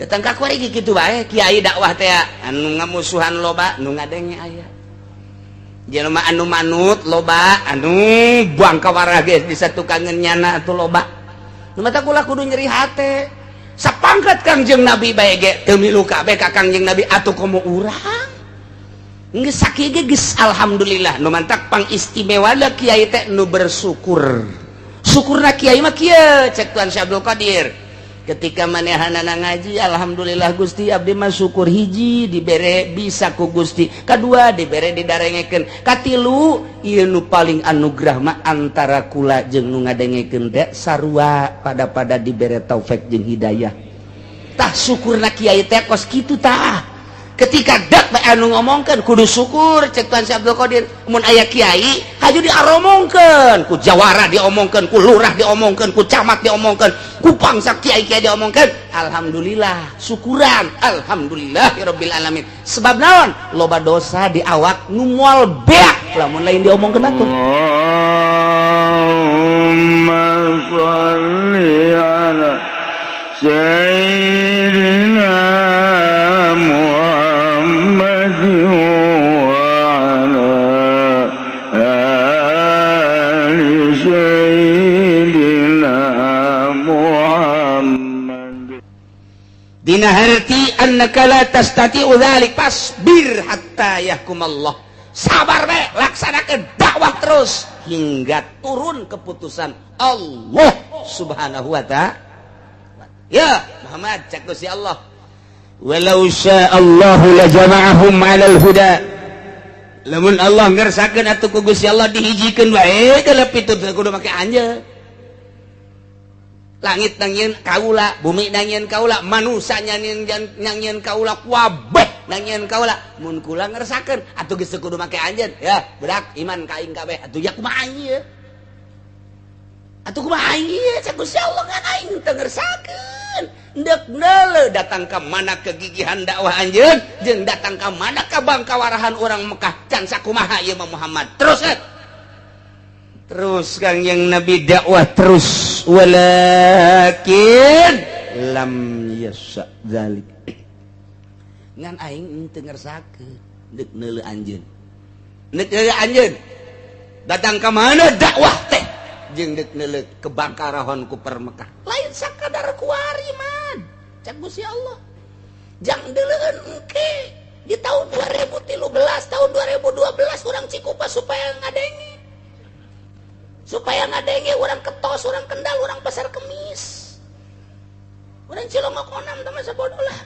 Datang ka kuari kitu bae kiai dakwah teh anu ngamusuhan loba, nu ngadenge aya. Jelema anu manut loba, anu buang kawarah geus bisa tukangeun nyana atuh loba. Nu mata kula kudu nyeri hate. Sapangkat Kangjeng Nabi bae ge teu milu kabeh ka Kangjeng Nabi atuh komo urang. Geus sakieu ge geus alhamdulillah. Nu mantak pangistimewa kiai teh nu bersyukur. Syukurna kiai mah kieu cek Tuan Syekh Abdul Qadir. Ketika manehanana ngaji, alhamdulillah Gusti abdi mah syukur, hiji dibere bisa ku Gusti, kedua dibere didarengekeun, katilu ieu nu paling anugerah mah antara kula jeung nu ngadengekeun teh sarua pada pada dibere taufik jeung hidayah. Tah syukurna kiai teh kos kitu tah. Ketika dak bae anu ngomongkeun kudu syukur cek Tuan Syekh Abdul Qadir. Mun aya kiai haju diaromongkeun ku jawara, diomongkeun ku lurah, diomongkeun ku camat, diomongkeun ku bangsa kiai-kiai diomongkeun, alhamdulillah, syukuran alhamdulillahirabbil alamin. Sebab naon? Loba dosa di awak nu moal beak lamun lain diomongkeun atuh. Allahumma shalli ala sayyidina Muhammad wa ala ali sayyidina Muhammad. Dina harti annaka la tastati'u dzalik fasbir hatta yahkum Allah. Sabar bae, laksanakeun dakwah terus hingga turun keputusan Allah Subhanahu wa ta'ala. Ya Muhammad, cek Gusti Allah, walau sya'allahu la jama'ahum 'alal huda. Lamun Allah ngersakeun atuh ku Gusti Allah dihijikeun bae geuleuh pitu teu kudu make anjeun. Langit nangieun kaula, bumi nangieun kaula, manusia nangieun kaula, kabeh nangieun kaula. Mun kula ngersakeun atuh geus teu kudu make anjeun. Ya, budak iman ka aing kabeh. Atuh ya kumaha aing ieu? Atuh kumaha aing ieu? Cek Gusti Allah ngan aing teu ngersakeun. Ndek neuleuh datang ka mana kegigihan dakwah anjeun jeung datang ka mana kabangkawarahan urang Mekah can sakumaha ieu mah Muhammad. Terus kan? Terus Kangjeng Nabi dakwah terus, walakin lam yasha dzalik. Ngan aing teu ngersakeun deuk neuleuh anjeun. Deuk neuleuh anjeun. Datang ka mana dakwah teh jeung deuk neuleuh kebangkarahon ku per Mekah. Lain sakadar kuari man. Cek Gusti Allah. Jang deuleueun engke di tahun 2013, tahun 2012 urang Cikupa supaya ngadenge. Supaya ngadenge orang Ketos, orang Kendal, orang Pasar Kemis, orang Cilongok Onam, teman sebodoh lah.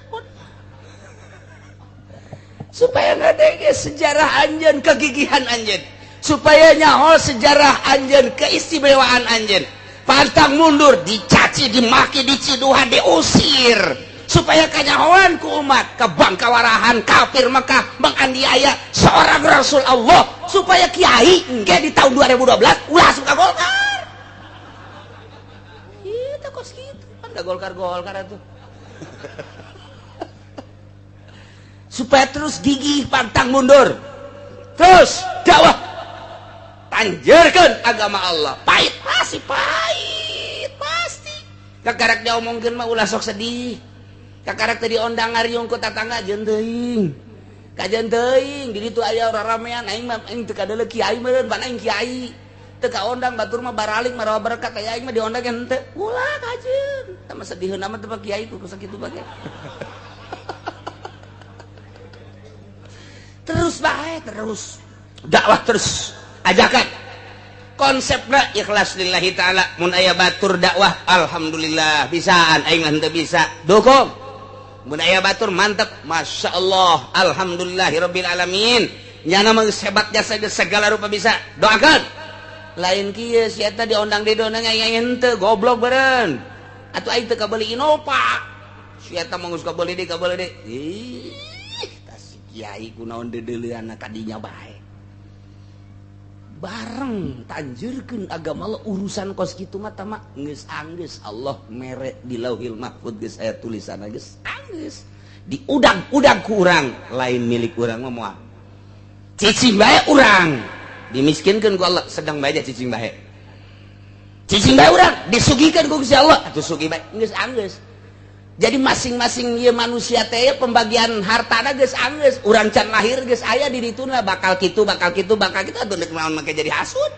Supaya ngadenge sejarah anjeun, kegigihan anjeun, supaya nyaho sejarah anjeun, keistimewaan anjeun. Pantang mundur, dicaci, dimaki, diciduhan, diusir, supaya kanyahoan ku umat kebangkawarahan kafir Mekah menganiaya seorang Rasul Allah, supaya kiai engke di tahun 2012 ulah suka Golkar. Itu kos gitu kan da Golkar Golkar atuh. Supaya terus gigih, pantang mundur, terus dakwah, tanjerkeun agama Allah. Pahit pasti, pahit pasti. Kakarak diomongkeun mah ulah sok sedih. Kakarak teh diondang ngariung ku tatangga jeung teuing. Kajeun teuing di ditu aya raramean, aing mah aing teu kadeuleu kiai meureun, pan aing kiai. Teu kaondang batur mah baraling marawa berkat, aya aing mah diondang henteu. Ulah kajeun. Tah mah sedihkeun amat teh kiai ku sakitu bae. Terus bae terus. Dakwah terus. Ajakan. Konsepna ikhlas lillahi ta'ala. Mun aya batur dakwah alhamdulillah bisaan, aing mah henteu bisa. Dukung. Mun aya batur mantep, masya Allah, alhamdulillahirabbil alamin. Nyana mah hebat jasa segala rupa bisa. Doakan. Lain kieu si eta diondang di dona aing henteu goblok beureun. Atuh aing teu kabeuli Innova. Si eta mah geus kabeuli deui kabeuli deui. Ih, tah si kiai kunaon deudeuleunna ka dinya bae. Bareng tanjurkeun agama Allah urusan kos kitu mah tama geus anggeus Allah mere di Lauhil Mahfud geus aya tulisanna geus anggeus diudag-udag ku urang, lain milik urang mah moal cicing bae urang dimiskinkeun ku Allah, sedang bae cicing bae, cicing bae urang disugihkeun ku Gusti Allah atuh sugih bae geus anggeus. Jadi masing-masing ieu manusia teh pembagian hartana geus anggeus, urang can lahir geus aya di dituna bakal kitu bakal kitu bakal kitu atuh deuk naon make jadi hasud.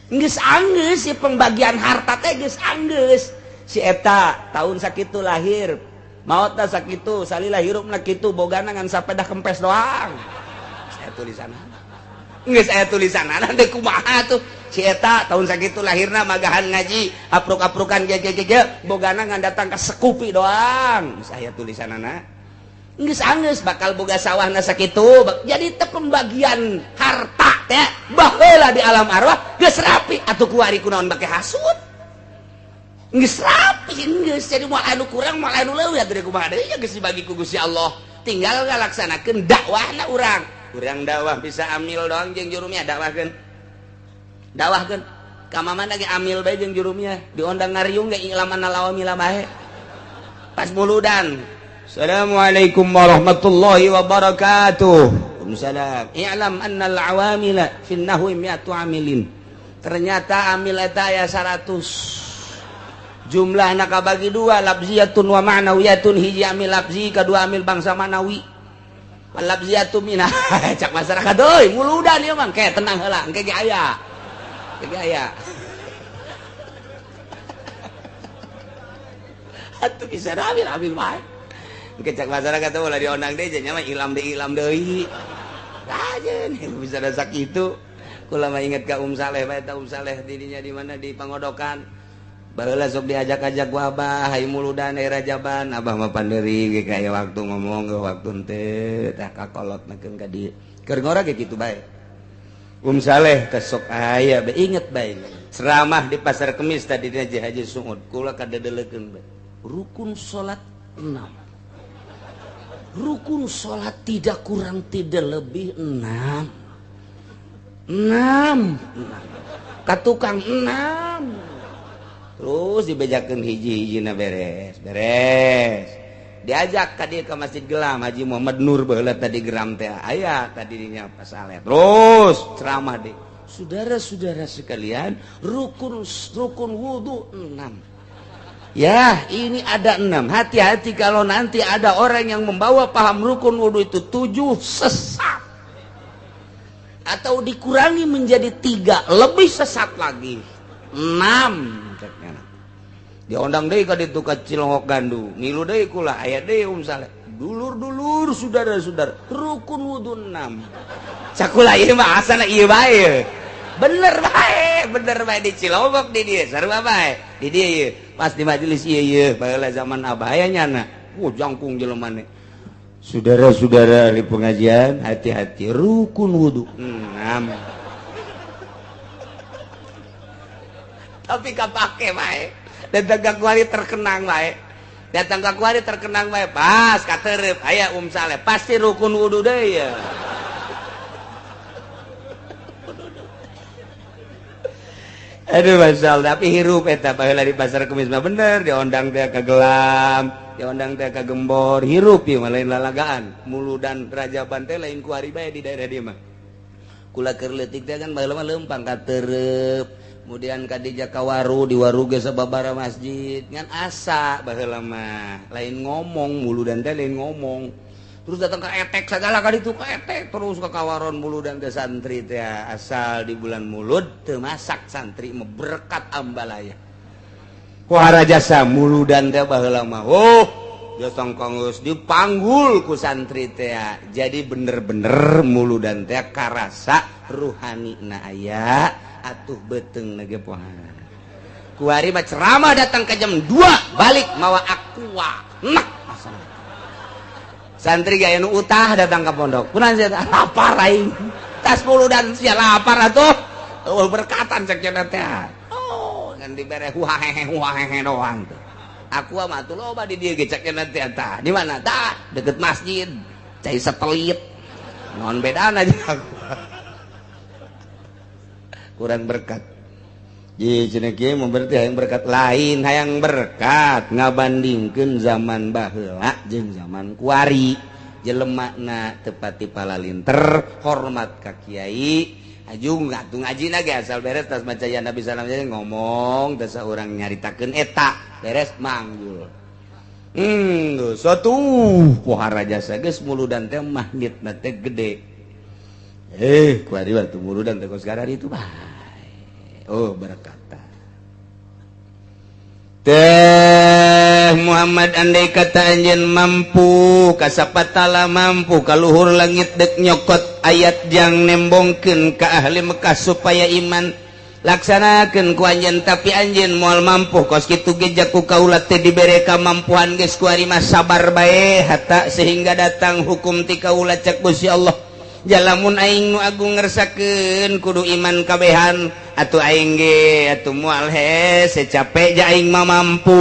Geus anggeus si pembagian harta teh geus anggeus. Si eta tahun sakitu lahir, maotna sakitu, salila hirupna kitu, bogana ngan sapedah kempes doang. Saya tulisanna. Geus aya tulisanna deuk kumaha tuh. Si eta tahun sakitu lahirna magahan ngaji, apruk-aprukan ge ge ge bogana ngan datang ka sekupi doang. Geus aya tulisanana. Geus anggeus bakal boga sawahna sakitu. Jadi teh pembagian harta teh baheula di alam arwah geus rapi atuh kuari kunaon make hasud. Geus rapi geus jadi moal anu kurang moal anu leuwih atuh kumaha deui geus dibagi ku Gusti Allah. Tinggal ngalaksanakeun dakwahna urang. Urang dakwah bisa amil doang jeung jurumnya dakwahkeun. Dakwahkeun ka mamana ge amil bae jeung jurumnya diondang ngariung ge ilaman lawamila bae. Pas muludan. Assalamualaikum warahmatullahi wabarakatuh. Waalaikumsalam. I'lam annal awamila fin nahwi mi'atu amilin. Ternyata amil eta aya 100. Jumlahna kabagi dua, lafziyatun wa ma'nawiyatun. Hiji amil lafzi, kadua amil bangsa ma'nawi. Lafziyatun minah cak masyarakat euy muludan ieu mah ke tenang heula engke ge aya. Ge aya. Atuh bisa amil amil bae. Engke cak masyarakat teh ulah diondang deui nya mah ilam deui. Aja nih bisa da sakitu. Kula mah inget ka Saleh bae ta Saleh didinya di mana di Pangodokan. Baheula sok diajak-ajak ku abah hayu muludan daerah Jaban, abah mah panderi ge kaya waktu ngomong ge waktu henteu tah kakolot nakeun ka dieu. Keur ngora ge kitu bae. Saleh teh sok aya bae inget bae. Ceramah di Pasar Kemis tadi dina Haji Sungud, kula kadedelekeun bae. Rukun salat 6. Rukun salat tidak kurang tidak lebih 6. 6. Ka tukang 6. Terus dibejakeun hiji-hijina beres, beres. Diajak ka dieu ka Masjid Gelam Haji Muhammad Nur baheula tadi geram teh aya tadi dinya Pak Saleh. Terus ceramah deh. Saudara-saudara sekalian, rukun wudu 6. Ya, ini ada 6. Hati-hati kalau nanti ada orang yang membawa paham rukun wudu itu 7 sesat. Atau dikurangi menjadi 3, lebih sesat lagi. 6. Diondang deui ka ditu ka Cilongok Gandu, ngilu deui kula aya deui Saleh. Dulur-dulur saudara-saudara, rukun wudu 6. Cakula ieu mah asana ieu bae. Bener bae di Cilongok di dieu sarua bae. Di dieu ieu pas di majelis ieu ieu baheula zaman abah aya nyana. Wuh jangkung jelema ne. Saudara-saudara di pengajian, hati-hati rukun wudu 6. Tapi kapake bae. Datang ka kuari terkenang bae. Datang ka kuari terkenang bae. Pas katerep aya Saleh pasti rukun wudu deui ya. Aduh masal tapi hirup eta baheula di Pasar Kemis mah bener diondang teh ka Gelam, diondang teh ka Gembor, hirup ieu mah lain lalagaan. Muludan Rajaban teh lain kuari bae di daerah dieu mah. Kula keur leutik teh kan baheula mah leumpang katerep. Kemudian kadija kawaru di waru ge sababara masjid ngan asa baheula mah lain ngomong muludan teh lain ngomong terus datang ke etek segala ka ditu ka etek terus ke kawaron muludan teh santri teh asal di bulan mulud teu masak santri mah berkat ambalaya kuara jasa muludan teh baheula mah oh datang ka geus dipanggul ku santri teh jadi bener-bener muludan teh karasa ruhani na aya atuh beteng lagi pohan kuari mah ceramah datang ke jam 2 balik mawa aqua nak santri gaya nu utah datang ke pondok kunaon sia lapar aing tas muludan sia lapar atuh eueuh berkatan cek cenah teh oh ngan dibere huahehe huahehe doang tuh aqua mah atuh loba di dieu ge cek cenah teh tah di mana tah deket masjid cai setelit naon bedana jeung aku kurang berkat. Ji cenah kieu mah berarti hayang berkat lain, hayang berkat ngabandingkeun zaman baheula jeung zaman kuari. Jelemana teu pati palalinter, hormat ka kiai, aju ngatu ngajina ge asal beres tas maca ya Nabi salam ngomong teh saurang nyaritakeun eta, beres manggul. Satu pohara jasa geus muludan teh magnetna teh gede. Kuari waktu muludan teh kos itu bae. Oh, berkata. Teh Muhammad, andai kata anjeun mampu kasapatala, mampu kaluhur langit dek nyokot ayat jang nembongkeun ka ahli Mekah supaya iman, laksanakeun ku anjeun, tapi anjeun moal mampu. Kos kitu ge jaku kaula teh dibere kamampuan geus, kuari mah sabar bae hatta sehingga datang hukum ti kaula, cek Gusti Allah. Jalamun aing nu agung ngersakeun kudu iman kabehan, atuh aing ge atuh moal hese, capek ja aing mah mampu.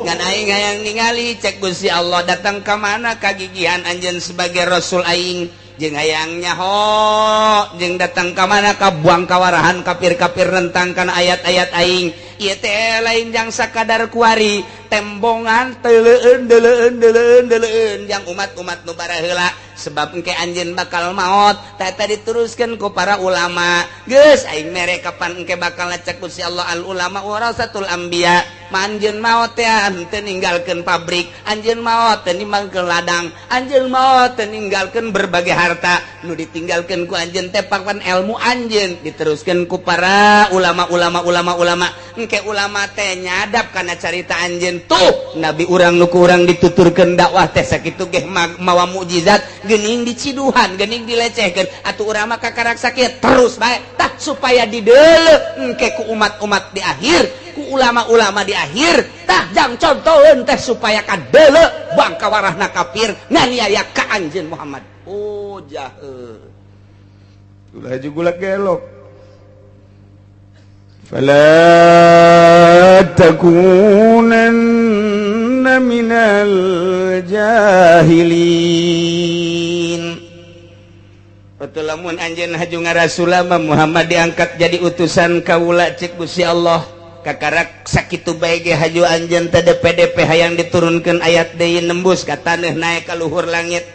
Ngan aing hayang ningali, cek Gusti Allah, datang ka mana kagigihan anjeun sebagai rasul aing, jeung hayang nyaho jeung datang ka mana kabuang kawarahan kafir-kafir nentang kana ayat-ayat aing. Ieu teh lain jang sakadar kuari tembongan, teuleun deuleun deuleun deuleun jang umat-umat nu baraheula, sebab engke anjeun bakal maot. Tah, diteruskeun ku para ulama, geus aing mere kapan engke bakal, cek Gusti Allah, al ulama warasatul anbiya. Anjeun maot teh henteu ninggalkeun pabrik, anjeun maot teu ninggalkeun ladang, anjeun maot teu ninggalkeun berbagai harta. Nu ditinggalkeun ku anjeun teh papan ilmu anjeun, diteruskeun ku para ulama-ulama ulama-ulama. Engke ulama teh nyadap kana carita anjeun. Tuh nabi urang nu ku urang dituturkeun dakwah teh sakitu ge mawa mukjizat, geuning diciduhan, geuning dilecehkeun, atuh urang mah kakarak sakit terus bae. Tah, supaya dideuleu engke ku umat-umat di akhir, ku ulama-ulama di akhir. Tah, jang contoheun teh supaya kadeuleu bangka warahna kafir nganiaya ka anjeun Muhammad. Oh, jahe ulah gula gelok. Fala takunanna minal jahilin. Betul, lamun anjeun haju ngarasulama Muhammad diangkat jadi utusan kaula, cek Gusti Allah, kakarak sakitu bae ge haju anjeun teh DPDP hayang diturunkeun ayat deui nembus ka taneuh, naek ka luhur langit,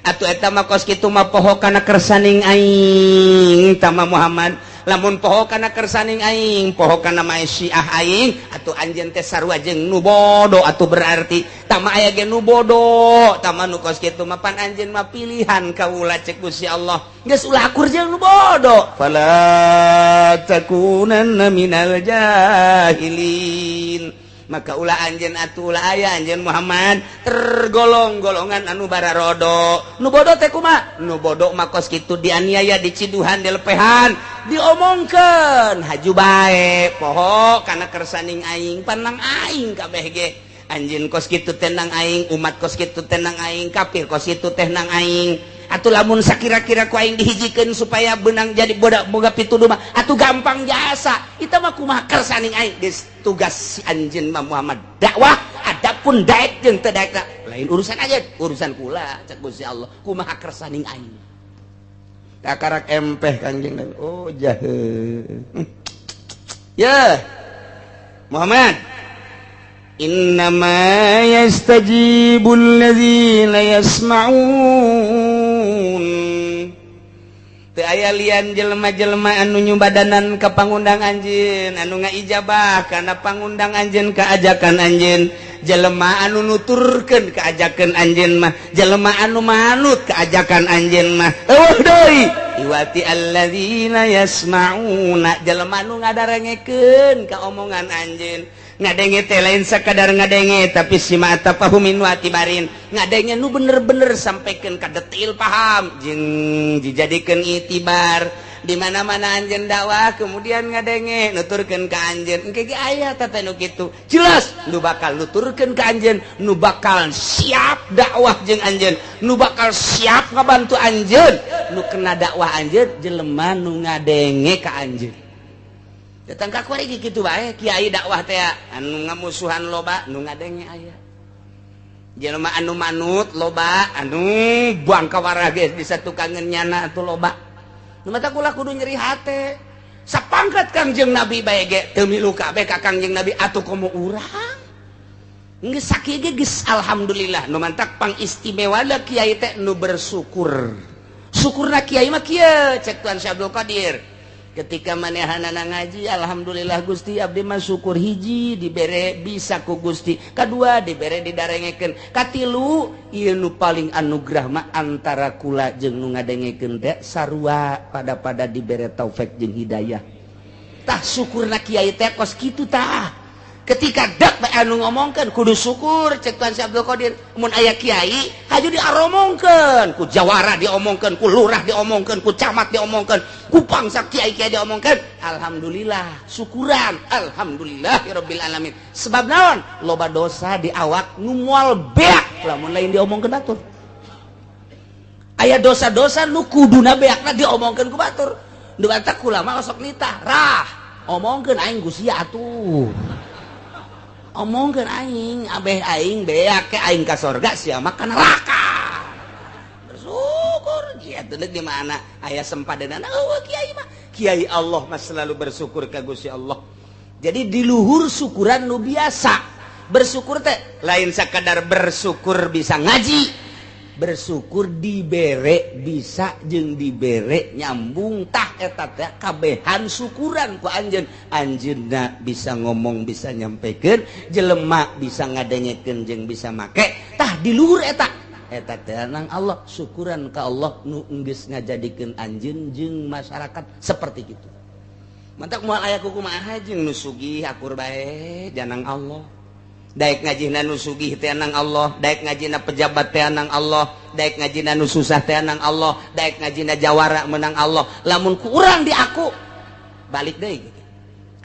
atuh eta mah kos kitu mah poho kana kersaning aing. Tama Muhammad, lamun poho kana kersaning aing, poho kana maesyiah aing, atuh anjeun teh sarua jeung nu bodoh. Atuh berarti tama aya ge nu bodoh, tama nu kos kitu mah pan anjeun mah pilihan kaula, cek Gusti Allah, geus ulah akur jeung nu bodoh. Fala takunanna minal jahilin. Maka ulah anjeun atuh, ulah aya anjeun Muhammad tergolong golongan anu bararodo. Nu bodoh teh kumaha? Nu bodoh mah kos kitu dianiaya, diciduhan, dilepehan, diomongkeun, haju bae poho kana kersaning aing. Panang aing kabeh ge anjeun kos kitu tenang aing, umat kos kitu tenang aing, kafir kos kitu teh nang aing. Atuh lamun sakira-kira ku aing dihijikeun supaya benang jadi bodak boga pituduh mah atuh gampang jasa itu mah. Kumaha kersaning aing? Geus, tugas si anjeun mah Muhammad dakwah, adapun daek jeung teu daek lain urusan aja, urusan kula, cek Gusti Allah, kumaha kersaning aing. Kakarak empeh Kangjeng Nabi. Oh, jahe. Ya Muhammad, innama yastajibul ladzina yasma'un. Teu aya lian jelema-jelema anu nyumbadanan ka pangundang anjeun, anu ngaijabah kana pangundang anjeun, kaajakan anjeun, jelema anu nuturkeun kaajakan anjeun mah, jelema anu manut kaajakan anjeun mah eueuh deui iwati alladzina yasma'una, jelema anu ngadarengekeun ka omongan anjeun. Ngadenge teh lain sakadar ngadenge, tapi sima tafahumin wa tibarin, ngadenge nu bener-bener sampaikan ka detail paham jeung dijadikeun itibar. Di mana-mana anjeun dakwah, kemudian ngadenge, nuturkeun ka anjeun, engke ge aya tata nu kitu jelas nu bakal nuturkeun ka anjeun, nu bakal siap dakwah jeung anjeun, nu bakal siap ngabantu anjeun, nu kena dakwah anjeun, jelema nu ngadenge ka anjeun. Datang ka kuari kitu bae kiai dakwah teh anu ngamusuhan loba, nu ngadenge aya. Jelema anu manut loba, anu buang kawarah geus bisa tukangeun nyana atuh loba. Nu mata kula kudu nyeri hate. Sapangkat Kangjeng Nabi bae ge teu milu kabeh ka Kangjeng Nabi, atuh komo urang. Geus sakieu ge geus alhamdulillah. Nu mantak pang istimewa kiai teh nu bersyukur. Syukurna kiai mah kieu, cek Tuan Syekh Abdul Qadir. Ketika manehanana ngaji, alhamdulillah Gusti, abdi mah syukur, hiji dibere bisa ku Gusti, kadua dibere didarengekeun, katilu ieu nu paling anugerah mah antara kula jeung nu ngadengekeun teh sarua pada pada dibere taufik jeung hidayah. Tah, syukurna kiai teh kos kitu. Tah, ketika dak anu ngomongkeun kudu syukur. Cek Tuan Syekh Abdul Qadir, mun aya kiai haju diaromongkeun ku jawara, diomongkeun ku lurah, diomongkeun ku camat, diomongkeun ku pangsa kiai-kiai, diomongkeun, alhamdulillah, syukuran alhamdulillahirabbil alamin. Sebab naon? Loba dosa di awak nu moal beak lamun lain diomongkeun batur. Aya dosa-dosa nu kuduna beakna diomongkeun ku batur. Nu batak ulama osok nitah rah, omongkeun aing ku sia atuh, omongkeun aing abeh aing beak ke aing ka sorga, sia mah ka neraka. Bersyukur kieu teh di mana aya sempadanana. Oh, kiai mah, kiai Allah mah selalu bersyukur ka Gusti Allah. Jadi di luhur syukuran nu biasa, bersyukur teh lain sakadar bersyukur bisa ngaji, bersyukur dibere bisa jeung dibere nyambung. Tah, eta teh kabehan syukuran ku anjeun. Anjeunna bisa ngomong, bisa nyampekeun, jelema bisa ngadengekeun jeung bisa make. Tah, di luhur eta, eta teh nang Allah, syukuran ka Allah nu geus ngajadikeun anjeun jeung masyarakat seperti gitu. Mantak moal aya kumaha jeung nu sugih, akur bae janang Allah. Daek ngajina nu sugih teh nang Allah, daek ngajina pejabat teh nang Allah, daek ngajina nu susah teh nang Allah, daek ngajina jawara menang Allah. Lamun ku urang diaku balik deui gitu.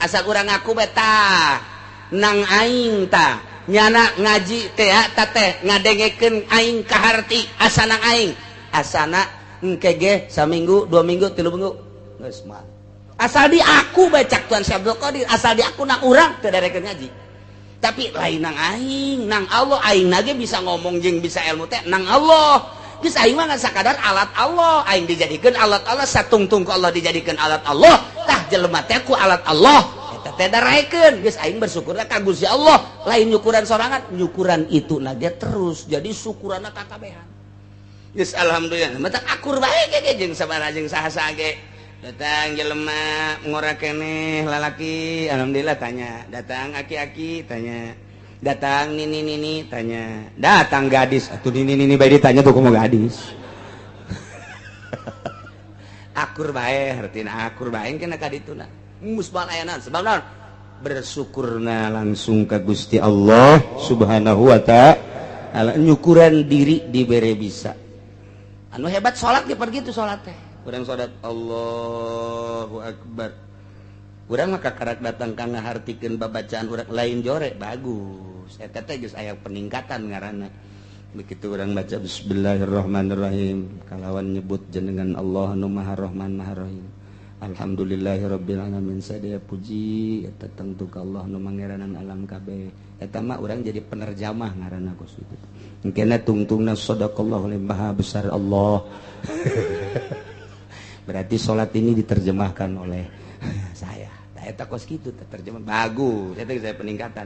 Asa urang ngaku beta nang aing, tah nyana ngaji teh ta teh ngadengekeun aing kaharti, asa nang aing, asana engke ge saminggu, 2 minggu, 3 minggu geus mah. Asal di aku baca Tuhan Syekh Abdul Qadir, asal di aku nang urang teu darekeun ngaji, tapi lain nang aing, nang Allah. Aing nage bisa ngomong jeung bisa ilmu teh nang Allah. Geus, aing mah sakadar alat Allah. Aing dijadikeun alat Allah, satungtung ku Allah dijadikeun alat Allah. Tah, jelema teh ku alat Allah eta teh daraekeun. Geus, aing bersyukurna ka Gusti Allah, lain nyukuran sorangan, nyukuran itu nage terus jadi syukuranna kakabehan. Geus, alhamdulillah, mata akur bae ge jeung sabaraha jeung saha-saha ge. Datang jelema ngora keneh lalaki, alhamdulillah, tanya. Datang aki-aki, tanya. Datang nini nini, tanya. Datang gadis atau nini nini bae ditanya tuh, kumaha gadis. Akur bae, hartina akur bae kena ka dituna musbal ayana. Sebab naon? Bersyukurna langsung ke Gusti Allah Subhanahu wa Ta'ala, nyukuran diri dibere bisa. Anu hebat salat ge pergi tuh, salat teh urang salat Allahu Akbar, urang mah kakarak datang ka ngahartikeun babacaan urang, lain jore bagus. Eta teh geus aya peningkatan ngaranna. Begitu urang baca bismillahirrahmanirrahim kalawan nyebut jenengan Allah nu Maha Rahman Maha Rahim, alhamdulillahirabbil alamin, sadaya puji eta tangtu ka Allah nu mangeranan alam kabeh. Eta mah urang jadi penerjamah ngaranna kos itu. Engkena tungtungna sadaqallahu, maha besar Allah. Berarti salat ini diterjemahkan oleh saya. Nah, eta kos kitu terjemah bagus, eta saya peningkatan.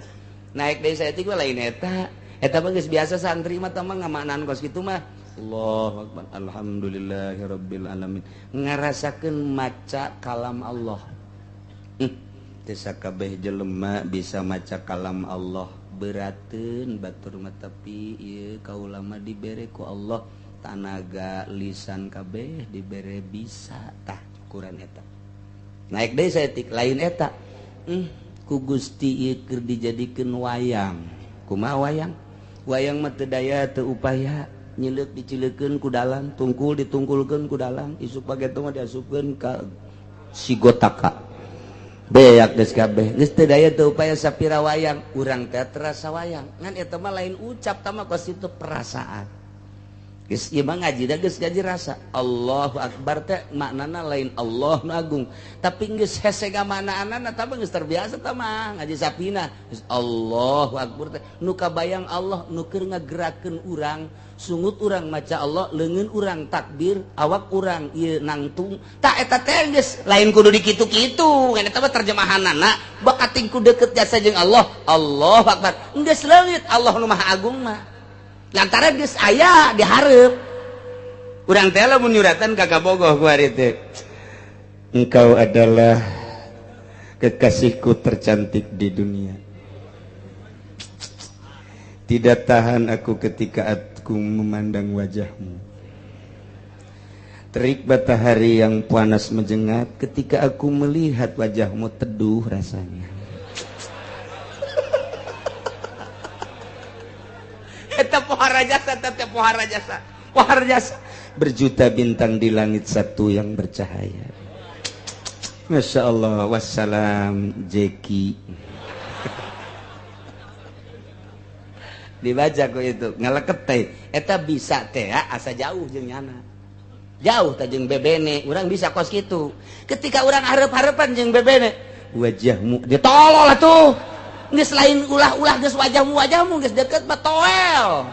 Naik deui saeutik mah lain eta. Eta mah geus biasa, santri mah mah ngamaknaan kos kitu mah. Allahu akbar, alhamdulillahirabbil alamin. Ngarasakeun maca kalam Allah. Teu sakabeh jelema bisa maca kalam Allah, berateun batur mah, tapi ieu kaula mah dibere ku Allah tanaga lisan kabeh dibere bisa. Tah, ukuran eta. Naik deui saeutik lain eta. Ku Gusti ieu keur dijadikeun wayang. Kumaha wayang? Wayang mah teu daya teu upaya, nyileuk dicileukeun ku dalang, tungkul ditungkulkeun ku dalang, isuk pageto mah diasupkeun ka sigotaka. Beak geus kabeh. Geus teu daya teu upaya sapira wayang, urang teh terasa wayang. Ngan eta mah lain ucap, tah mah kos itu perasaan. Geus ieu mah ngaji da geus ngaji rasa. Allahu akbar teh maknana lain Allah nu agung, tapi geus hese ngamaknaanana tah geus terbiasa tah mah ngaji sapina. Geus Allahu akbar teh nu kabayang Allah nu keur ngagerakeun urang, sungut urang maca Allah, leungeun urang takbir, awak urang ieu nangtung. Tah, eta teh geus lain kudu dikitu-kitu. Ngan eta mah terjemahanana bakating ku deket jasa jeung Allah. Allahu akbar. Geus leungit Allah nu Maha Agung mah. Lantaran geus aya dihareup. Urang teh lamun nyuratan ka kabogoh ku hari teh. Engkau adalah kekasihku tercantik di dunia. Tidak tahan aku ketika aku memandang wajahmu. Terik matahari yang panas menjengat, ketika aku melihat wajahmu teduh rasanya. Eta pohara jasa, tetep pohara jasa, pohara jasa. Berjuta bintang di langit satu yang bercahaya. Masya Allah, wassalam Jeki. Dibaca ku itu ngaleket teh eta bisa teh asa jauh jeung nyana. Jauh teh jeung bebene, urang bisa kos kitu. Ketika urang hareup-hareupan jeung bebene, wajahmu ditolol atuh. Geus lain ulah-ulah geus wajahmu-wajahmu geus deket mah toel.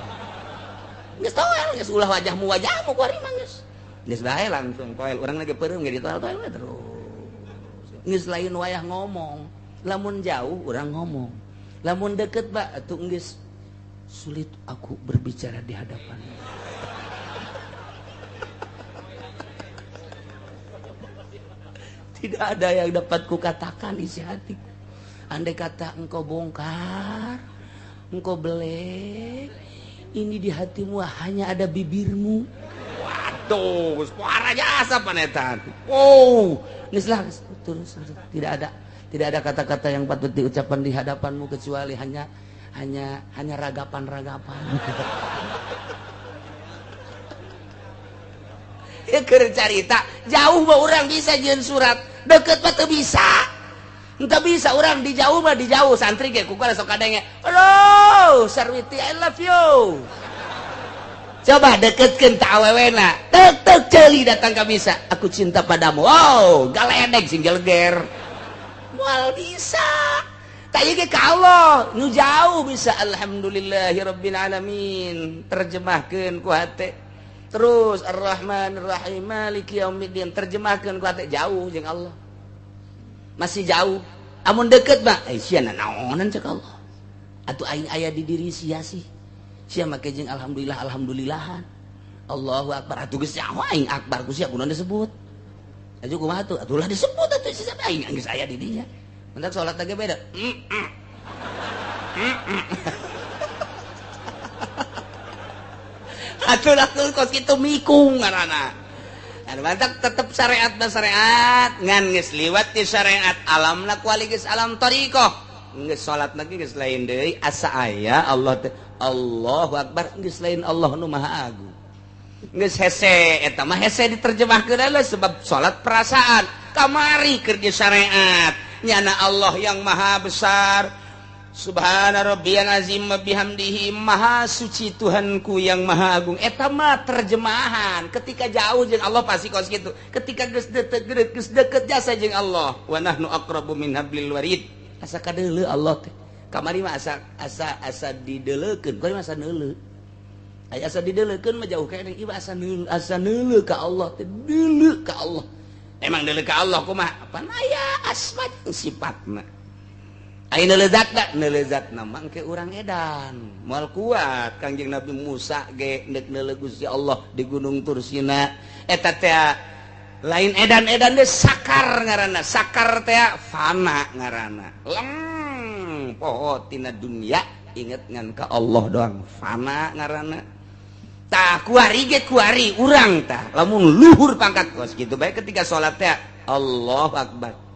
Geus toel geus ulah wajahmu-wajahmu ku ari mah geus. Geus bae langsung toel, urang lagi peureum ge ditoel-toel we terus. Geus lain wayah ngomong, lamun jauh urang ngomong. Lamun deket ba atuh geus sulit aku berbicara di hadapanmu. Tidak ada yang dapat kukatakan isi hatiku. Andai kata engkau bongkar, engkau belek, ini di hatimu hanya ada bibirmu. Waduh, suara jasa panetan. Oh, geus lah terus tidak ada kata-kata yang patut diucapkan di hadapanmu kecuali hanya ragapan-ragapan. Ya keur carita, jauh mah urang bisa jeung surat, deket mah teu bisa. Teu bisa urang di jauh mah di jauh santri ge ku sok kadenge. Halo, Sarwiti I love you. Coba deketkeun ta awewena. Tek tek ceuli datang ka bisa. Aku cinta padamu. Wow, galedeg sing geleger. Moal bisa. Tak ieu ka Allah, nu jauh bisa alhamdulillahirabbil alamin. Terjemahkeun ku hate. Terus Ar-Rahmanir-Rahim Maliki yaumiddin terjemahkeun ku hate jauh jeung Allah. Masih jauh. Amun deket mah sia nanaonan cek Allah. Atuh aing aya di diri sia sih. Sia make jeung alhamdulillah alhamdulillahan. Allahu akbar atuh geus nyaho aing akbar ku sia kunaon disebut. Atuh kumaha tuh? Atuh lah disebut atuh sia aing geus aya di dinya. Mentak sholat lagi beda. Atuh langsung kos kitu mikung ngaranna. Mantap tetep syariat mah syariat ngan geus liwat di syariat alamna kuali geus alam thariqah. Geus salat lagi geus lain deui asa aya Allah teh Allahu akbar geus lain Allah nu maha agung. Geus hese eta mah hese diterjemahkeun lah sebab salat perasaan kamari keur di syariat. Nyana Allah yang maha besar. Subhana rabbiyal azim wa bihamdihi, maha suci Tuhanku yang maha agung. Eta mah terjemahan. Ketika jauh jeung Allah pasti kos kitu. Ketika geus deket jasa jeung Allah. Wa nahnu aqrabu min hablil warid. Asa kadeuleu Allah teh. Kamari mah asa asa asa dideleukeun. Kamari mah asa neuleu. Aya asa dideleukeun mah jauh keneh. Ieu asa neuleu, asa neuleu ka Allah teh, deuleu ka Allah. Emang deuleu ka Allah kumaha? Pan aya asma sifatna. Aya neulezatna, neulezatna mah engke urang edan. Moal kuat Kangjeng Nabi Musa ge neuk neuleu Gusti Allah di Gunung Tursina. Eta teh lain edan-edan deh sakar ngaranna. Sakar teh fana ngaranna. Leng poho tina dunia inget ngan ka Allah doang fana ngaranna. Tah kuari ge kuari urang tah lamun luhur pangkat kos kitu bae ketika salat teh Allahu akbar.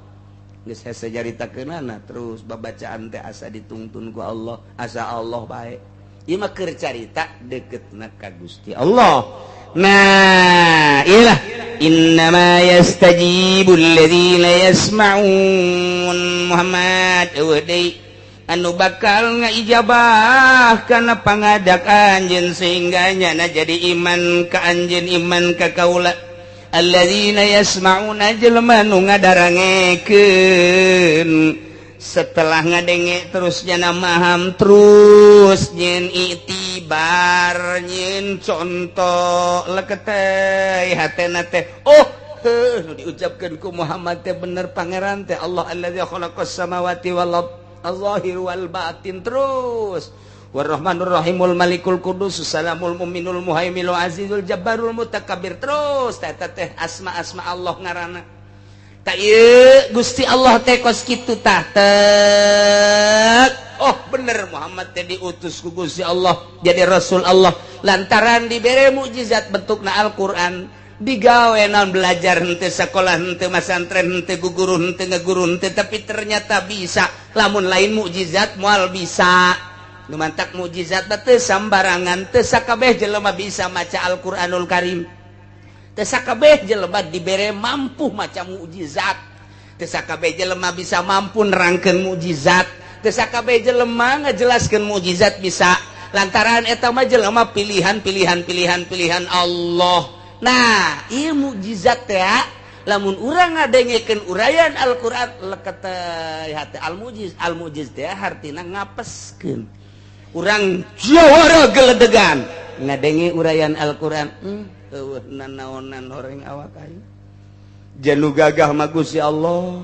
Geus hese caritakeunana terus babacaan teh asa ditungtun ku Allah, asa Allah bae. Ieu mah keur carita deketna ka Gusti Allah. Nah, iyalah innama yastajibul ladzina yasma'un. Muhammad eueuh deui anu bakal ngaijabah kana pangadak anjeun sehingga nyana jadi iman ka anjeun, iman ka kaula. Alladzina yasma'una jelema nu ngadarangekeun setelah ngadenge terus nyana maham terus nyen itibar nyen contoh leketeh hatena teh oh heuh nu diucapkeun ku Muhammad teh bener pangeran teh Allah allazi khalaqas samawati wal ard al-zahir wal batin terus warahmanur rahimul malikul kudus salamul mu'minul muhaiminul azizul jabbarul mutakabbir terus teh teh asma-asma Allah ngaranna. Tak ieu Gusti Allah teh kos kitu tah tek. Oh bener Muhammad teh diutus ku Gusti Allah jadi Rasul Allah lantaran dibere mukjizat bentukna Al-Qur'an, digawe naon belajar henteu sekolah henteu masantren henteu guguru henteu ngeguru henteu, tapi ternyata bisa. Lamun lain mukjizat moal bisa. Nu mantak mukjizat teh sambarangan, teu sakabeh jelema bisa maca Al-Qur'anul Karim. Teu sakabeh jelema dibere mampu maca mukjizat. Teu sakabeh jelema bisa mampu nerangkeun mukjizat. Teu sakabeh jelema ngajelaskeun mukjizat bisa. Lantaran eta mah jelema pilihan pilihan pilihan pilihan Allah. Nah, ieu mukjizat teh lamun urang ngadengekeun uraian Al-Qur'an leket hate al-mujiz. Al-mujiz teh hartina ngapeskeun. Urang jawara geledegan ngadenge uraian Al-Qur'an. Eueuh nanaonan horeng awak aing. Janu gagah mah Gusti Allah.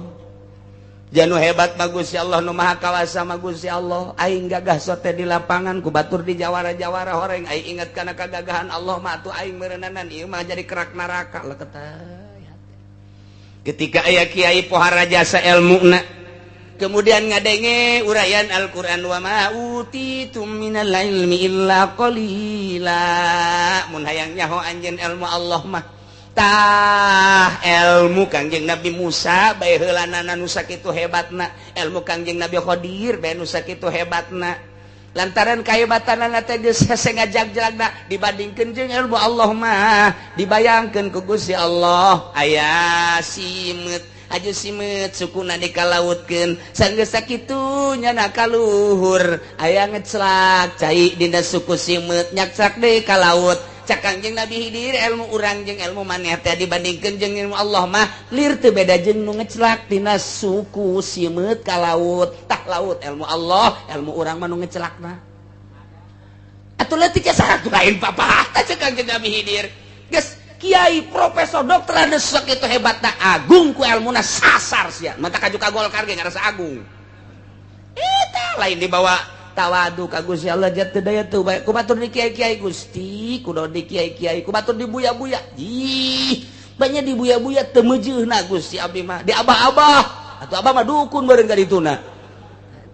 Janu hebat mah Gusti Allah, nu maha kawasa mah Gusti Allah. Aing gagah sote di lapangan ku batur di jawara-jawara horeng. Aing inget kana kagagahan Allah mah atuh aing meureunana ieu mah jadi kerak neraka leket. Ketika aya kiai pohara jasa elmuna kemudian ngadenge uraian Al-Qur'an wa ma utitum minal ilmi illa qalila, mun hayang nyaho anjeun ilmu Allah mah tah ilmu Kangjeng Nabi Musa bae heulanana nu sakitu hebatna, ilmu Kangjeng Nabi Khadir bae nu sakitu hebatna, lantaran kahebatanana teh geus hese ngajag-jagna dibandingkeun jeung ilmu Allah mah. Dibayangkeun ku Gusti Allah aya simeut aju simeut sukuna dikalautkeun sanggeus sakitu nyana kaluhur aya ngeclak cai dina suku simeut nyakcak deui ka laut. Cak Kangjeng Nabi Hidir ilmu urang jeung ilmu maneh teh dibandingkeun jeung ilmu Allah mah lir teu beda jeung nu ngeclak dina suku simeut ka laut. Tah laut ilmu Allah, ilmu urang mah nu ngecelakna. Atuh leutik saha lain papatah cek Kangjeng Nabi Hidir. Geus kiai profesor dokter anu sakitu hebatna agung ku ilmuna sasar sia. Mata kaju ka Golkar ge ngarasa agung. Eta lain dibawa tawadu ka Gusti Allah jatuh daya tuh bae ku batur di kiai-kiai Gusti, kudu di kiai-kiai, ku batur di buya-buya. Ih, banyak di buya-buya teu meujeuhna Gusti abdi mah. Di abah-abah atuh abah mah dukun bareng ka dituna.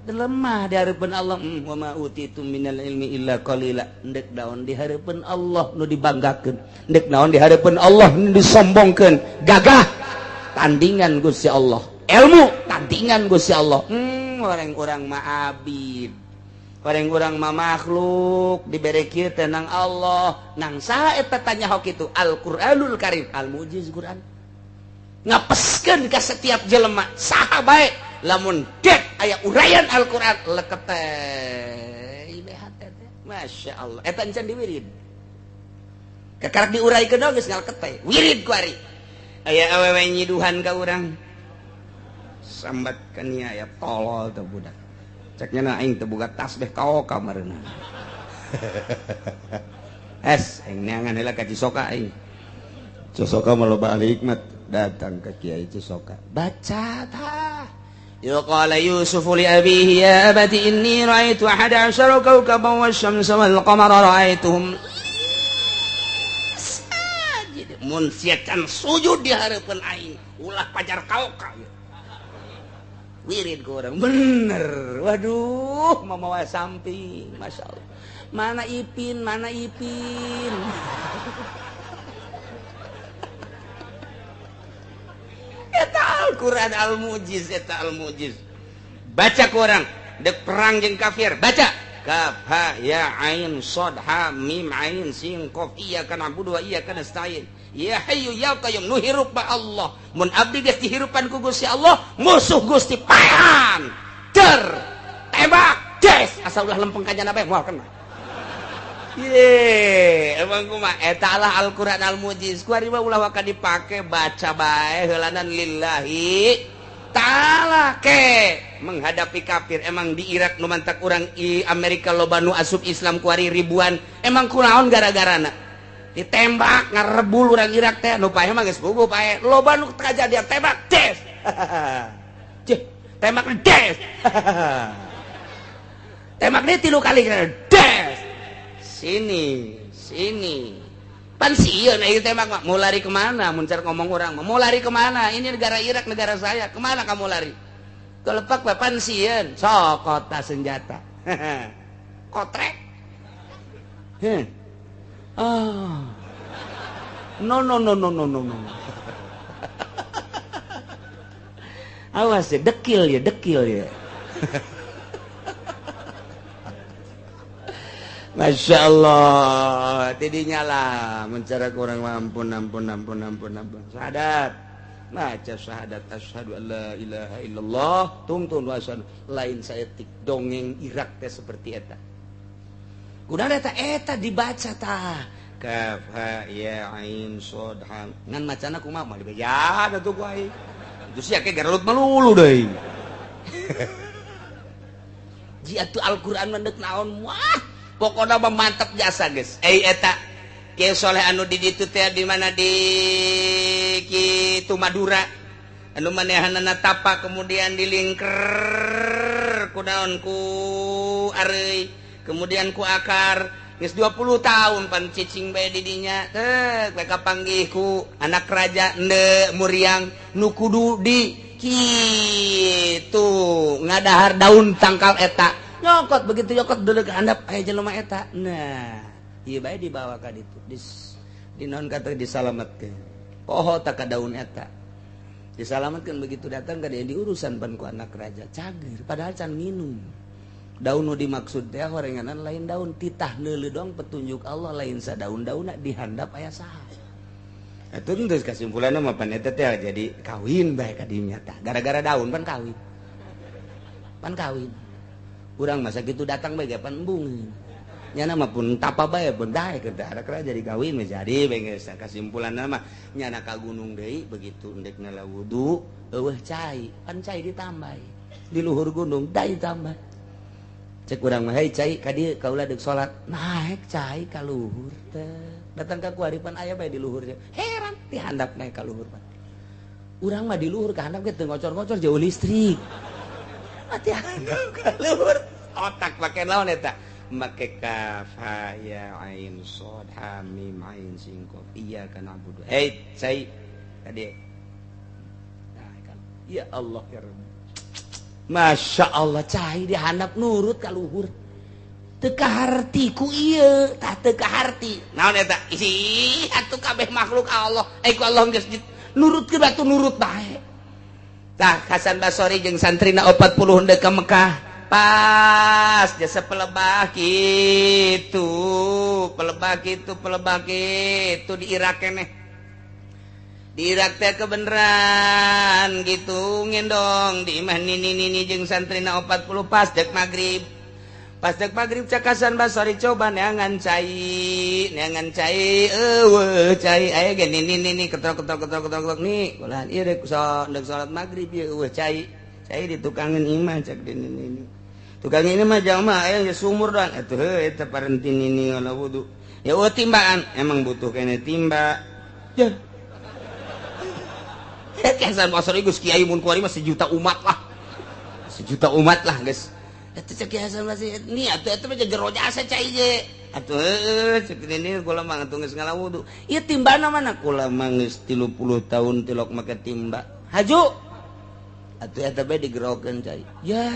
Lemah di hareupeun Allah. Wa ma utitum minal ilmi illa qalila. Endek naon di hareupeun Allah nu dibanggakeun. Endek naon di hareupeun Allah nu disombongkeun. Gagah tandingan Gusti Allah. Ilmu tandingan Gusti Allah. Orang-orang mah abid. Orang-orang mah makhluk dibere kieu teh nang Allah. Nang saha eta tanya hok itu? Al-Qur'anul Karim, al-mujiz Qur'an. Ngapeskeun ka setiap jelema saha bae lamun dek aya uraian Al-Qur'an leket teh hate teh. Masya Allah eta encan diwirid. Kakarak diuraikeun geus ngaleket teh. Wirid ku ari. Aya awewe nyiduhan ka urang. Sambat ka nia aya tolol teh budak. Ceknya na aing teu boga tasbih kaoka mareuna. Es aing neangan heula ka Cisoka aing. Cisoka mah loba ahli hikmat, datang ke Kiai Cisoka. Baca tah. Ya qala Yusuf li abihi ya abati inni ra'aitu ahada asyara kawkaban wasyamsa wal qamara ra'aituhum sajid. Mun sia can sujud di hareupeun aing, ulah pajar kaoka. Wirid ke orang bener. Waduh, mamawa samping, masya Allah. Mana Ipin, mana Ipin. Eta Al-Quran al-mujiz, eta al-mujiz. Baca ke orang, dek perang jeung kafir, baca. Kaf ha ya ain sad ha mim ain sin qaf iyyaka na'budu wa iyyaka nasta'in. Ya hayyu ya qayyum nu hirup ba Allah. Mun abdi geus dihirupan ku Gusti Allah, musuh Gusti paehan. Der tembak des asal ulah lempeng ka jana bae moal kena. Ye, emang kumaha eta lah Al-Qur'an al-mujiz. Ku ari mah ulah waka dipake, baca bae heulanan lillahi ta'ala ke menghadapi kafir. Emang di Irak nu mantak urang i Amerika loba nu asup Islam ku ari ribuan. Emang kunaon gara-garana? Ditembak ngarebul urang Irak teh nu paeh mah geus puguh paeh. Loba nu kajadian tembak des. Cih, tembak des. Tembak deui 3 kali des. Sini, sini. Pan sieun ieu teh mah mau lari kemana? Mun car ngomong urang mau lari kemana? Ini negara Irak, negara saya. Kemana kamu lari? Kelepak bae pan sieun. Sok kota senjata. Kotrek. Heh. Ah. No no no no no no no. Awas ya, dekil ya, dekil ya. Masya Allah, tidinya lah mencara kurang ampun ampun ampun ampun ampun. Syahadat, baca syahadat asyhadu alla ilaha illallah, tungtun wa asyhadu lain saeutik dongeng Irak teh seperti eta. Kunaon eta eta dibaca tah. Kaf ha ya ain shad ha. Ngan macana kumaha mah dibeja atuh ku aing. Itu sia ke garelut melulu deui. Ji atuh Al-Qur'an mah deuk naon wah. Pokoknya mah mantap jasa guys. Eta Kiai Soleh anu di ditu teh di mana di kitu Madura. Anu manehanana tapa kemudian dilingker ku naon ku areuy, kemudian ku akar. Geus 20 tahun pan cicing bae di dinya. Teh bae kapanggih ku anak raja ende muriang nu kudu di kitu ngadahar daun tangkal eta. Nyokot begitu nyokot dulu ke handap aya jelema eta. Nah, ieu bae dibawa ka ditu. Di naon kata disalametkeun. Poho tak ka daun eta. Disalametkeun begitu datang ka dia diurusan pan ku anak raja. Cager padahal can minum. Daun nu dimaksud teh horenganan lain daun titah neuleuh doang petunjuk Allah lain sadaun-daunna di handap aya saha. Eta geus kasimpulanna mah pan eta teh jadi kawin bae ka dinya tah. Gara-gara daun pan kawin. Pan kawin. Urang masa gitu datang bae pan embung. Nyana mah pun tapa bae pun daek ke daerah jadi kawin mah jadi bae geus kasimpulanna mah nyana ka gunung deui begitu endek nala wudu eueuh cai pan cai ditambah di luhur gunung dai tambah. Cek urang mah hei cai ka dieu kaula deuk salat naek cai ka luhur teh datang ka kuaripan aya bae di luhur heran di handap naek ka luhur pan. Urang mah di luhur ka handap ge teu ngocor-ngocor jauh listrik. Mati handap ka luhur otak make naon eta make kaf ha ya ain shad ha mim ain sin qaf iyyaka na'budu hei cai ka dieu. Ya Allah ya Rabb. Masya Allah cai dihandap nurut ka luhur teu kaharti ku ieu tah teu kaharti naon eta ih atuh kabeh makhluk Allah ku Allah geus nurutkeun batu nurut bae tah Hasan Basori jeung santrina 40 henteu ka Mekah pas jasa pelebah kitu pelebah kitu pelebah kitu di Irak keneh di Irak teh kebeneran gitu ngendong di imah nini nini jeung santrina 40 pas dek magrib cak Hasan Basori coba neangan cai eueuh cai aya ge nini nini ketrok ketrok ketrok ketrok nih ulah ieu rek dek salat magrib ieu eueuh cai cai ditukangeun imah cak di nini nini tukang ini mah jamaah aya geus sumur doang atuh heuh eta parenti nini ngala wudu ya eueuh timbaan emang butuh kene timba ya. Hasan Basri geus kiai mun kuari mah sejuta umat lah. Sejuta umat lah geus. Eta cek Kiai Hasan Basri ni atuh eta mah jero jasa cai ge. Atuh heueuh cek ini kula mah atuh geus ngala wudu. Ieu timbana mana kula mah geus 30 tahun tilok make timba. Haju. Atuh eta bae digerokeun cai. Ya.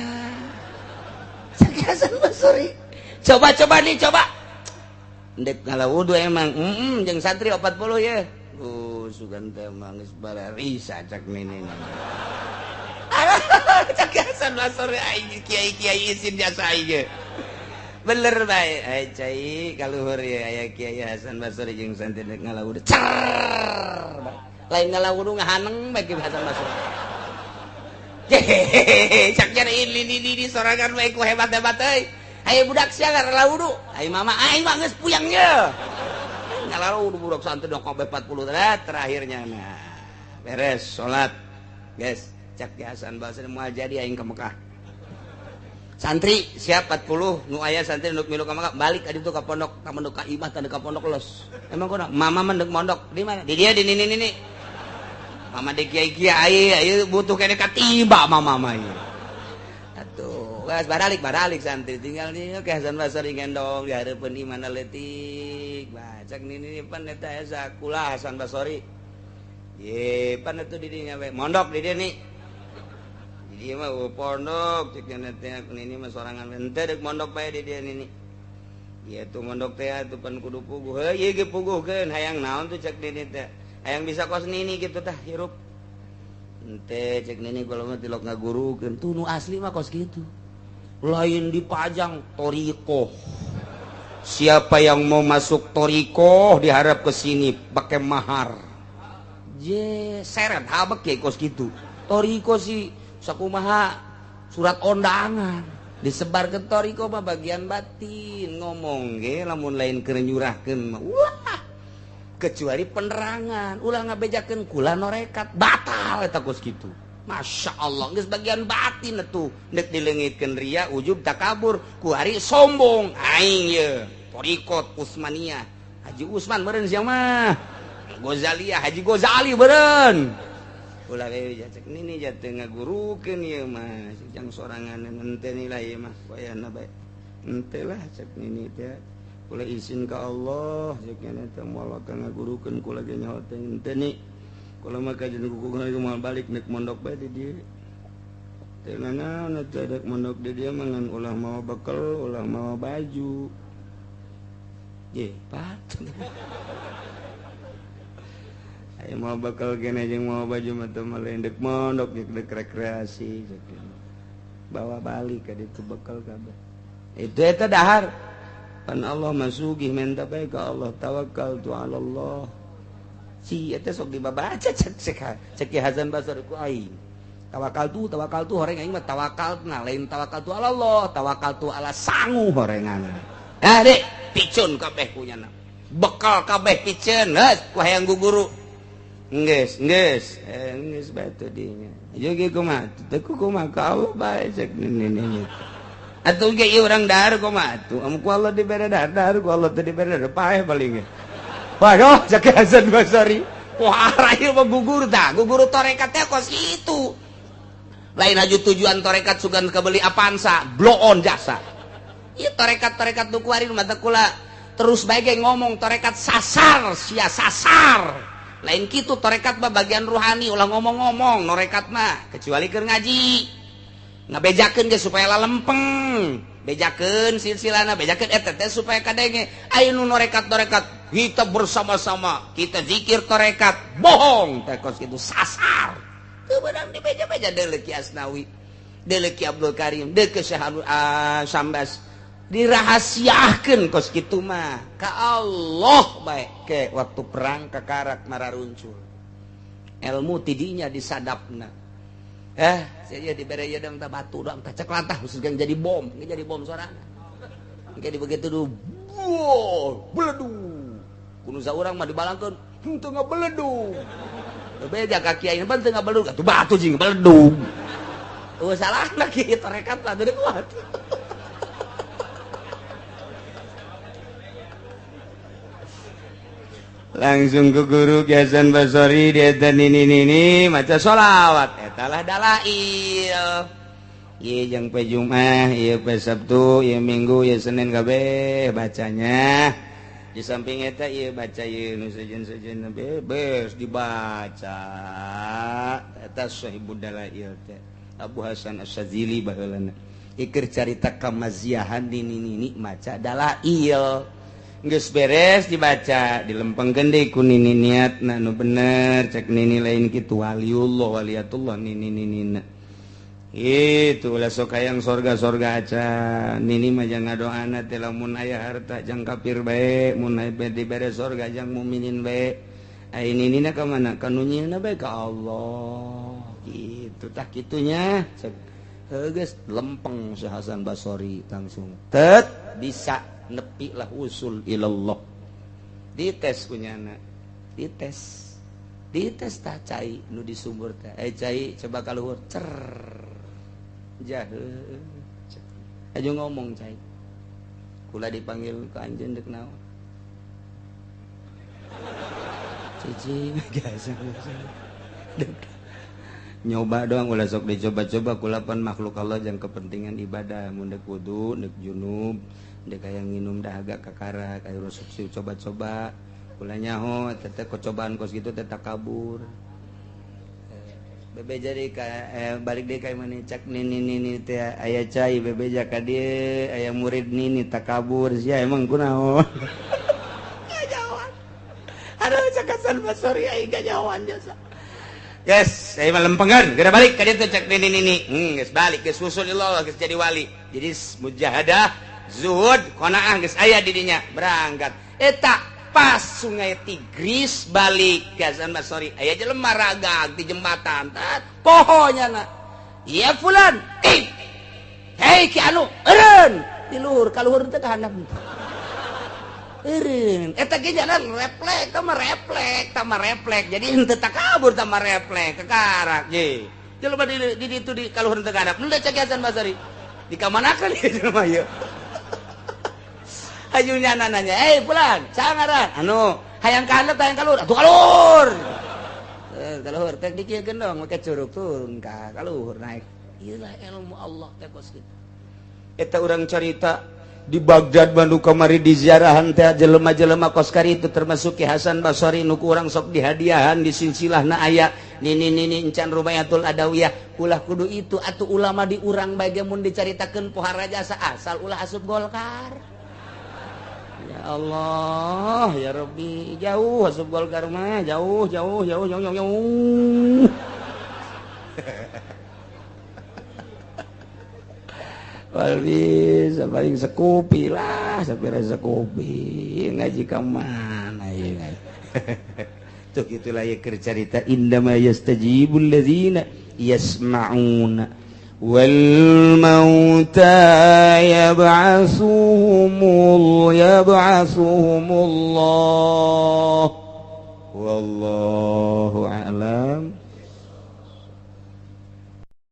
Cek Hasan Basri. Coba-coba nih coba. Ndek ngala wudu emang jeung santri 40 ye. Sugan teh mah geus bararisa cak nini. Cak Hasan Basri aing kiai-kiai isin jasa aing. Bener bae ai cai kaluhur ye aya Kiai Hasan Basri jeung santri ngala wudu. Cer. Lain ngala wudu ngahaneng bae Kiai Hasan Basri. Hehehe cak nyari ini di sorangan bae ku hebat-hebat euy. Ayo budak sia ngala wudu. Ai mama aing mah geus puyang ye. Lalu budak santri dong kabeh 40 terakhirnya nah beres salat guys cak Hasan Basri moal jadi aing ka Mekah santri siap 40 nu aya santri nu milu ka Mekah balik ka ditu ka pondok ka mondok ka imah tah ka pondok los emang kunaon mama mah deuk mondok di mana di dia di nini nini mama di kiai kiai ieu butuh kene katiba mama mah ieu atuh Wes baralik santri tinggal nih ke Hasan Basri gendong di hareupeun imana leutik. Bacak nini pan eta sakulah Hasan Basri. Ye pan atuh di dinya we mondok di dieu nih. Di dieu mah pondok cek teh nini mah sorangan we henteu deuk mondok bae di dieu nini. Ieu tuh mondok teh atuh pan kudu puguh. Heuh ieu ge puguhkeun hayang naon tuh cek nini teh. Hayang bisa kos nini kitu tah hirup. Henteu cek nini kalau mah tilok ngagurukeun tuh nu asli mah kos kitu. Lain dipajang torikoh. Siapa yang mau masuk torikoh diharap ke sini pakai mahar. Je seret habek ya kos gitu. Toriko sih sakumaha surat undangan disebar ke toriko mah bagian batin ngomong ge lamun lain keur nyurahkeun mah wah kecuali penerangan ulah ngabejakeun kula norekat batal eta kos kitu. Masya Allah, geus bagian batin atuh nek dileungitkeun ria ujub takabur ku hari sombong aing ye torikot Utsmaniyah Haji Usman meureun sia mah Ghazaliyah Haji Ghazali meureun ulah we cek nini jatuh ngagurukeun ieu mah jang sorangan henteu nilai ieu mah wayahna bae henteu lah cek nini teh kula izin ka Allah cek nini teh moal ka ngagurukeun kula ge nyaho teh henteu ni kula mah kajian kuku moal balik nek mondok bae di dieu teh nanaon teh dek mondok di dieu mah ngan ulah mawa bekel ulah mawa baju ye patut aya mawa bekel kene jeung mawa baju mah teu mah dek mondok dek rekreasi bawa balik ka ditu bekel kabeh itu eta dahar pan Allah mah sugih menta bae ka Allah tawakal tu ala Allah. Si eta sok dibabaca cek cek Hasan Basri ku aing. Tawakal tu horeng aing mah tawakal na lain tawakal tu ala Allah, tawakal tu ala sangu horengan. Ah dek, picun kabeh punyana. Bekal kabeh piceun, heuh ku hayang guguru. Geus, geus, geus batu dinya. Ieu ge kumaha? Teu kumaha ka Allah bae cek nini. Atuh ge ieu urang dahar kumaha atuh? Am ku Allah dibere dahar, dahar ku Allah teu dibere dahar, paeh paling ge. Waduh, cek Hasan Basri. Wah, ieu mah gugur tah, gugur tarekat teh kos kitu. Lain aju tujuan tarekat sugan kebeli Avanza, blow on jasa. Ieu tarekat-tarekat nu kuari mata kula terus bae ge ngomong tarekat sasar, sia sasar. Lain kitu tarekat mah bagian ruhani ulah ngomong-ngomong norekat mah kecuali keur ngaji. Ngabejakeun ge supaya lalempeng. Bejakeun silsilana, bejakeun eta teh supaya kadenge. Aya nu norekat-norekat kita bersama-sama, kita zikir tarekat, bohong teh kos kitu sasar. Teu beunang dibeja-beja deuleu Ki Asnawi, deuleu Ki Abdul Karim, deuleu Syekh Sambas. Dirahasiakeun kos kitu mah ka Allah bae ke waktu perang kakarak mararuncul. Ilmu tidinya disadapna. Saya dibere ieu dang tah batu dang tah cek lantah khusus jadi bom, jadi bom sorangan. Engke begitu du, beledug. Kuno saurang mah dibalangkeun, henteu ngabeledug. Beja ka kiai pan teu ngabeledug, atuh batu jeung beledug. Eueuh salahna kieu tarekat lah teu kuat. Langsung ke guru Ki Hasan Basri dia teh nini-nini maca sholawat eta lah dalail. Ieu jeung pe Jumat, ieu pe Sabtu, ieu Minggu, ieu Senin kabeh bacanya. Di samping eta ieu baca ieu nu sejen-sejen bebas dibaca. Eta Sahibud Dalail teh Abu Hasan Asy-Syadzili baheulana. Iker carita kamaziahan nini-nini maca dalail. Geus beres dibaca dilempengkeun deui ku nini niatna nu bener cek nini lain kitu waliullah waliyatullah nini ninina. Itu ulah sok hayang sorga-sorga acan nini mah jang ngadoana teh lamun aya harta jang kafir bae mun aya dibere sorga jang mukminin bae. Ai ninina ka mana? Ka nu nyieunna bae ka Allah. Kitu tah kitunya cek heuh geus lempeng si Hasan Basri langsung tet bisa nepi lah usul ilallah. Dites punyana, dites, dites tah cai nu di sumur teh. Cai coba kaluhur cer jahe. Aja ngomong cai. Kula dipanggil ke anjeun deuk naon? Cici biasa. Nyoba doang ulah sok dicoba-coba kulapan makhluk Allah jang kepentingan ibadah mun deuk wudu, deuk junub, deuk hayang nginum dahaga kakara kayak rusuk coba-coba ulah nyaho teh kocobaan kos gitu teh kabur. Bebe jadi ka balik deui ka mana cak nini nini teh aya cai bebeja ka dieu aya murid nini takabur sia emang kunaon. Kanyahoan. Aduh cak Hasan Basri aing kanyahoan jasa. Guys, saya mah lempengan, geura balik ka dieu teh cak nini nini. Geus balik geus usul Allah geus jadi wali. Jadi mujahadah, zuhud, qanaah geus aya di dinya, berangkat. Eta pas sungai Tigris balik ke Hasan Basri aya jelema ragag di jembatan tat poho nyana ya fulan eh hei ki anu eureun di luhur ka luhur teh ka handap eureun eta ge nyana reflek tah mah reflek tah mah reflek jadi henteu takabur tah mah reflek kakarak ye jelema di ditu di ka luhur teh ka handap nu cek Hasan Basri di kamanakeun ieu jelema ieu. Hayu nyana nanya, "Eh, fulan, sangaran anu hayang ka handap hayang ka luhur?" Atuh ka luhur. Ka luhur teh dikieukeun dong make curug turun ka luhur naik. Ieu lah ilmu Allah teh kos kitu. Eta urang carita di Baghdad Bandung kamari di ziarahan teh jelema-jelema kos kari itu termasuk Ki Hasan Basri nu ku urang sok dihadiahan di silsilahna aya nini nini encan Rubayatul Adawiyah ulah kudu itu atuh ulama di urang bae ge mun dicaritakeun pohara jasa asal ulah asup Golkar. Ya Allah, ya Rabbi, jauh asup Golkar mah, jauh jauh jauh jauh jauh jauh. Wal bisa paling sekupi lah, sapira sekupi ngaji ka mana ieu. Tuh gitulah ya keur carita indama yastajibul ladzina yasma'una wal mauta yab'asuhumullah wallahu a'lam.